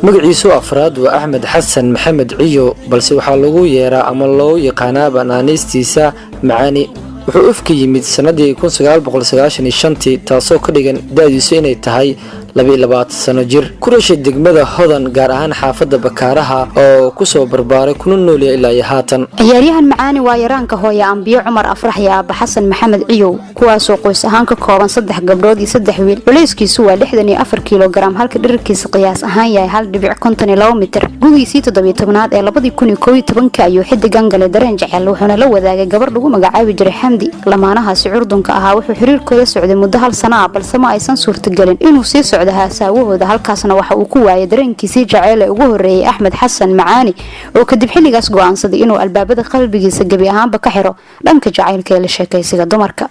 Magaciisu afraad waa Axmed Xasan Maxamed Ciyo, balse waxaa lagu yeeraa ama loo yaqaanaa naaniistiisa Macaani. Wuxuu ifka yimid sannadii tii, taasoo ka dhigan da'diisu inay tahay 22 sano jir. Ku dhashay degmada Hodan, gaar ahaan xaafadda Bakaaraha, oo kusoo barbaaray kuna noolya ilaa iyo haatan. Ciyaaryahan Macaani waa yaraanka hooya Ambiyo Cumar Afrax iyo aaba Xasan Maxamed Ciyow, kuwaasoo qoys ahaan ka kooban saddex gabdhood iyo saddex wiil. Culayskiisu waa 64 kilogaram, halka dherarkiisa qiyaas ahaan yahay 1.52 mitir. Gugiisii 17aad ee 2011-ka ayuu xidigan galay dareen jecel, wuxuuna la wadaagay gabar lagu magacaabi jiray Xamdi. Lamaanahaasi curdunka ahaa wuxuu xiriirkooda socday muddo hal sano ah, balse ma aysan suurtagelin inuu sii socdo haasaawahooda. Halkaasna waxa uu ku waayay dareenkiisii jaceyl ee ugu horeeyay Axmed Xasan Macaani, oo kadib xilligaas go'aansaday inuu albaabada qalbigiisa gebi ahaanba ka xiro dhanka jacaylka ee la sheekaysiga dumarka.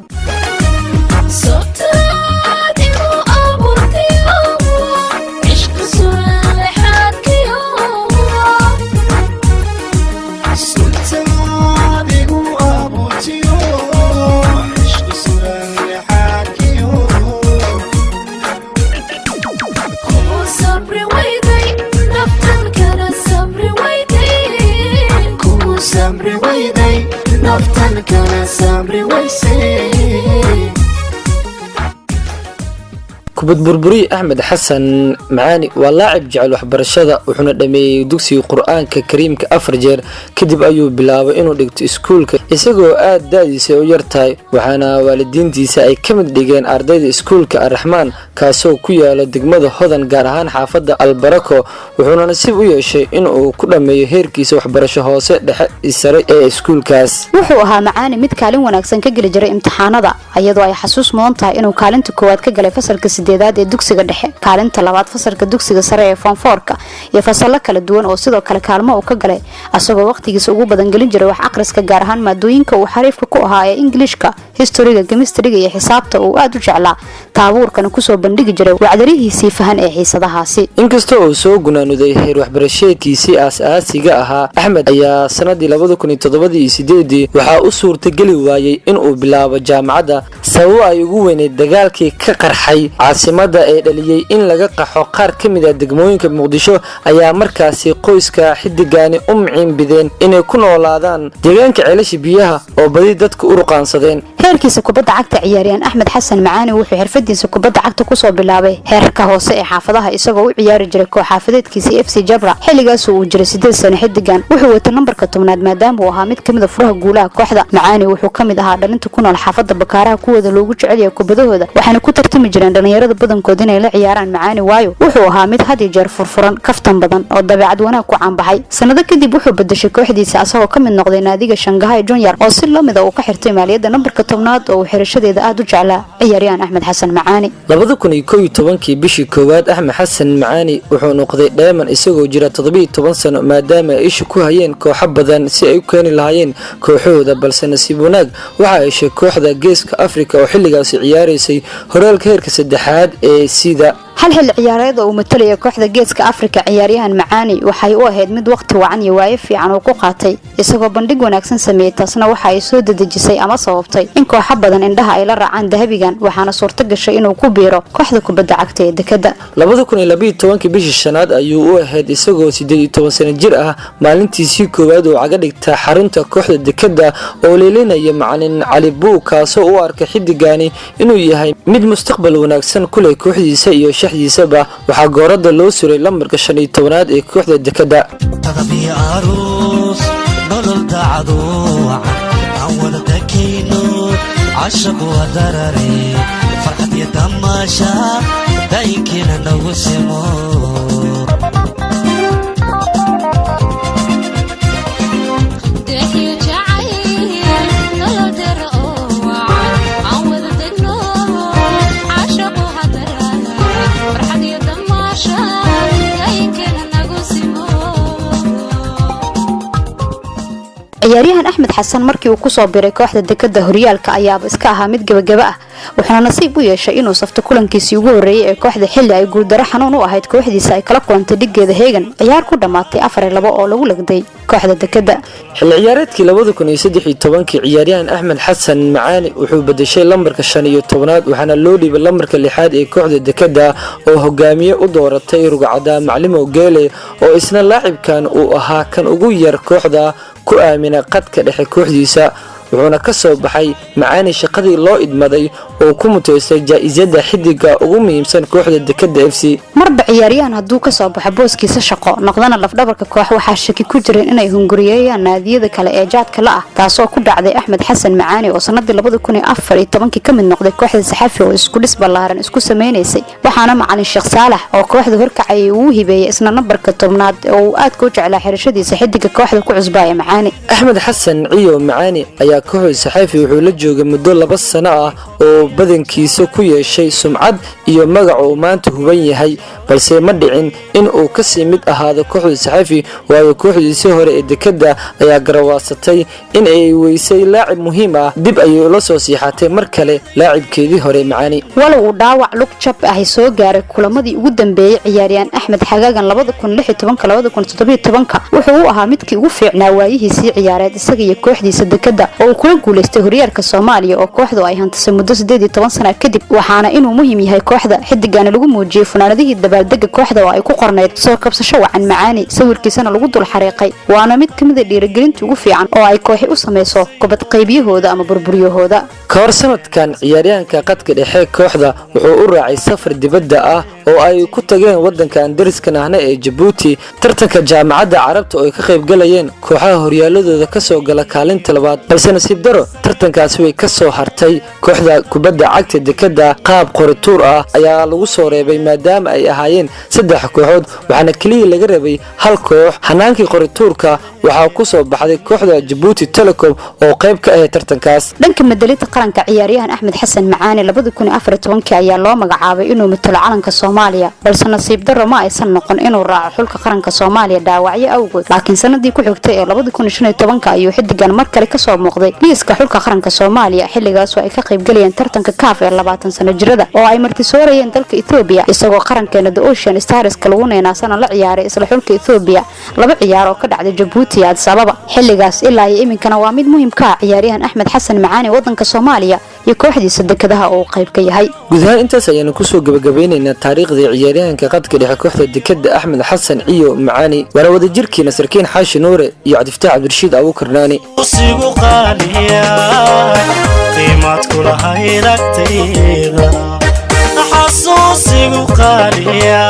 Kubad burburiye Axmed Xasan Macaani waa laacib jecel waxbarashada, wuxuuna dhameeyey dugsiga Qur-aanka Kariimka afar jeer. Kadib ayuu bilaabay inuu dhigto iskuulka isagoo aad da'diisa u yar tahay, waxaana waalidiintiisa ay ka mid dhigeen ardayda iskuulka Arraxmaan, kaasoo ku yaalo degmada Hodan, gaar ahaan xaafadda Albarako. Wuxuuna nasiib u yeeshay inuu ku dhammeeyo heerkiisa waxbarasho hoose, dhexe, sare ee iskuulkaas. Wuxuu ahaa Macaani mid kaalin wanaagsan ka geli jiray imtixaanada, iyadoo ay xasuus mudan tahay inuu kaalinta koowaad ka galay fasalka sideedaad ee dugsiga dhexe, kaalinta labaad fasalka dugsiga sare ee form four-ka iyo fasallo kala duwan oo sidoo kale kaalmo uu ka galay, asagoo waqtigiisa ugu badan gelin jiray wax akhriska, gaar ahaan maadooyinka uu xariifka ku ahaa ee Ingiliishka, history-ga, chemistry-ga iyo xisaabta uu aad u jeclaa, taabuurkana kusoo bandhigi jiray wacdarihiisii fahan ee xiisadahaasi. Inkasta uu soo gunaanuday heer waxbarasheedkiisii aas-aasiga ahaa, Axmed ayaa sanadii 2007-dii iyo 8-dii waxaa u suurtageli waayey inuu bilaabo jaamacadda, sababo ay ugu weyneyd dagaalkii ka qarxay caasimada ee dhaliyey in laga qaxo qaar ka mid ah degmooyinka Muqdisho. Ayaa markaasi qoyska xidigaani u miciinbideen inay ku noolaadaan deegaanka Ceelasha Biyaha oo badi dadka u ruqaansadeen. Heerkiisa kubadda cagta, ciyaaryahan Axmed Xasan Macaani wuxuu xirfadiisa kubadda cagta kusoo bilaabay heerka hoose ee xaafadaha, isagoo u ciyaari jiray koox xaafadeedkiisa FC Jabra. Xilligaas uu jiray 8 sano, xidigan wuxuu watay nambarka 10aad, maadaama uu ahaa mid kamid a furaha guulaha kooxda. Macaani wuxuu ka mid ahaa dhalinta ku nool xaafadda Bakaaraha kuwooda loogu jecel yahay kubadahooda, waxaana ku tartami jireen dhalinyarada badankood inay la ciyaaraan Macaani, waayo wuxuu ahaa mid had iyo jeer furfuran, kaftan badan oo dabeecad wanaag ku caanbaxay. Sanado kadib wuxuu bedeshay kooxdiisa, asagoo ka mid noqday naadiga Shangahay Junior, oo si lamida uu ka xirtay maaliyadda nambarka 10aad oo uu xirashadeeda aada u jeclaa ciyaaryahan Axmed Xasan Macaani. 2011-kii bishii koowaad, Axmed Xasan Macaani wuxuu noqday dheeman isagoo jira 17 sano, maadaama ay isha ku hayeen kooxo badan si ay u keeni lahaayeen kooxahooda, balse nasiib wanaag waxaa heshay kooxda Geeska Afrika oo xilligaasi ciyaaraysay horyaalka heerka saddexaad ee sida. Hal xil ciyaareed oo uu matalaya kooxda Geeska Afrika ciyaaryahan Macaani waxay u ahayd mid waqti wacan iyo waayo fiican uu ku qaatay, isagoo bandhig wanaagsan sameeyey. Taasna waxa ay soo dedejisay ama sababtay in kooxo badan indhaha ay la raacaan dahabigan, waxaana suurto gashay inuu ku biiro kooxda kubadda cagta ee Dekada. 2012-kii bishii shanaad ayuu u ahayd isagoo 18 sano jir ah maalintiisii koowaad oo caga dhigta xarunta kooxda Dekada oo leelinaya macalin Cali Buug, kaasoo u arkay xidigani inuu yahay mid mustaqbal wanaagsan ku leh kooxdiisa iyo shaxdiisaba. Waxaa goorada loo suray lambarka 15aad ee kooxda Dekada. Tadabiyo aruus, nolol daacadu aan wada dakayno, cashaqu waa darare, farxad iyo damaasha daayinkiina nagu simo. Ciyaaryahan Axmed Axmed Xasan markii uu kusoo biray kooxda Dekada horyaalka ayaaba iska ahaa mid gebagaba ah, wuxuuna nasiib u yeeshay inuu safto kulankiisii ugu horreeyay ee kooxda, xilli ay guuldaro xanuun u ahayd kooxdiisa ay kala kulantay dhigeeda Heegan ciyaar ku dhammaatay 4-2 oo lagu lagday kooxda Dekada. Xilli ciyaareedkii 2013-kii, ciyaaryahan Axmed Xasan Macaani wuxuu bedeshay lambarka 15aad, waxaana loo dhiibay lambarka lixaad ee kooxda Dekada oo hogaamiye u dooratay rugcada Maclimo Geele, oo isna laacibkan uu ahaa kan ugu yar kooxda ku aamina qadka dhexe kooxdiisa. Wuxuuna ka soo baxay Macaani shaqadii loo idmaday oo ku muteystay jaa-isada xidiga ugu muhiimsan kooxda Dekada FC. Marba ciyaaryahan hadduu kasoo baxo booskiisa shaqo, noqdana lafdhabarka koox, waxaa shaki ku jirin inay hunguriyeeyaan naadiyada kale ee jaadka la ah, taasoo ku dhacday Axmed Xasan Macaani oo sanadii 2014-kii ka mid noqday kooxda Saxafi oo isku dhis ballaaran isku sameynaysay. Waxaana macalin Sheekh Saalax oo kooxda horkacayay uu hibeeyey isna nambarka 10aad oo uu aadka u jeclaa xirashadiisa xidiga kooxda ku cusbaaya Macaani. Axmed Xasan Ciyo Macaani ayaa kooxda Saxafi wuxuu la joogay muddo 2 sano ah oo badankiisa ku yeeshay sumcad iyo magac uu maanta huban yahay, balse ma dhicin in uu kasii mid ahaado kooxda Saxafi, waayo kooxdiisii hore ee Dekada ayaa garawaasatay in ay weysay laacib muhiim ah. Dib ayay ula soo siixatay mar kale laacibkeedii hore Macaani. Walow uu dhaawac lug jab ahi soo gaaray kulamadii ugu dambeeyey ciyaaryahan Axmed xagaagan 2016, wuxuu u ahaa midkii ugu fiicnaa waayihiisii ciyaareed isaga iyo kooxdiisa Dekada oo uu kula guulaystay horyaalka Soomaaliya oo kooxdu ay hantisay muddo 18 sana kadib. Waxaana inuu muhiim yahay kooxda xidigana lagu muujiyey funaanadihii dabaaldega kooxda oo ay ku qornayd "Soo kabsasho wacan Macaani", sawirkiisana lagu dul xariiqay. Waana mid ka mid a dhiirigelinta ugu fiican oo ay kooxi u samayso kubad qaybiyahooda ama burburyahooda. Ka hor sanadkan, ciyaaryahanka qadka dhexe kooxda wuxuu u raacay safar dibadda ah oo ay ku tageen wadanka aan dariskan ahna ee Jabuuti, tartanka Jaamacadda Carabta oo ay ka qaybgalayeen kooxaha horyaaladooda kasoo gala kaalinta labaad. Balse nasiib daro, tartankaasi way ka soo hartay kooxda kubadda cagta Dekada. Qaab qorituur ah ayaa lagu soo reebay maadaama ay ahaayeen saddex kooxood, waxaana keliya laga rabay hal koox. Hanaankii qorituurka waxaa ku soo baxday kooxda Jabuuti Telecom oo qayb ka ahayd tartankaas. Dhanka madalinta qaranka, ciyaaryahan Axmed Xasan Macaani 2014-kii ayaa loo magacaabay inuu matalo calanka Soomaaliya, balse nasiib darro ma aysan noqon inuu raaco xulka qaranka Soomaaliya dhaawacyo awgood. Laakiin sanadii ku xigtay ee 2015-ka ayuu xidigan mar kale kasoo muuqday liiska xulka qaranka Soomaaliya, xilligaasoo ay ka qaybgalayeen tartanka CAF ee 20 sano jirada oo ay martisoorayeen dalka Ethoobiya, isagoo qarankeena The Ocean Starska lagu neenaasana la ciyaaray isla xulka Ethoobiya laba ciyaar oo ka dhacday Jabuuti iyo Addis Ababa. Xilligaas ilaa iyo iminkana waa mid muhiim ka ah ciyaaryahan Axmed Xasan Macaani wadanka Soomaaliya iyo kooxdiisa Dekadaha oo uu qayb ka yahay. Guud ahaan intaas ayaanu kusoo gabagabeynaynaa taariikhdii ciyaaryahanka qadka dhexe kooxda Dekada, Axmed Xasan Ciyo Macaani. Waana wadajirkiina Sarkiin Xaashi Nuure iyo Cabdifataax Cabdirashiid Abuukarnaani. Sigu qaaliya qiimaad kulahayd agtayda, xasuusigu qaaliya.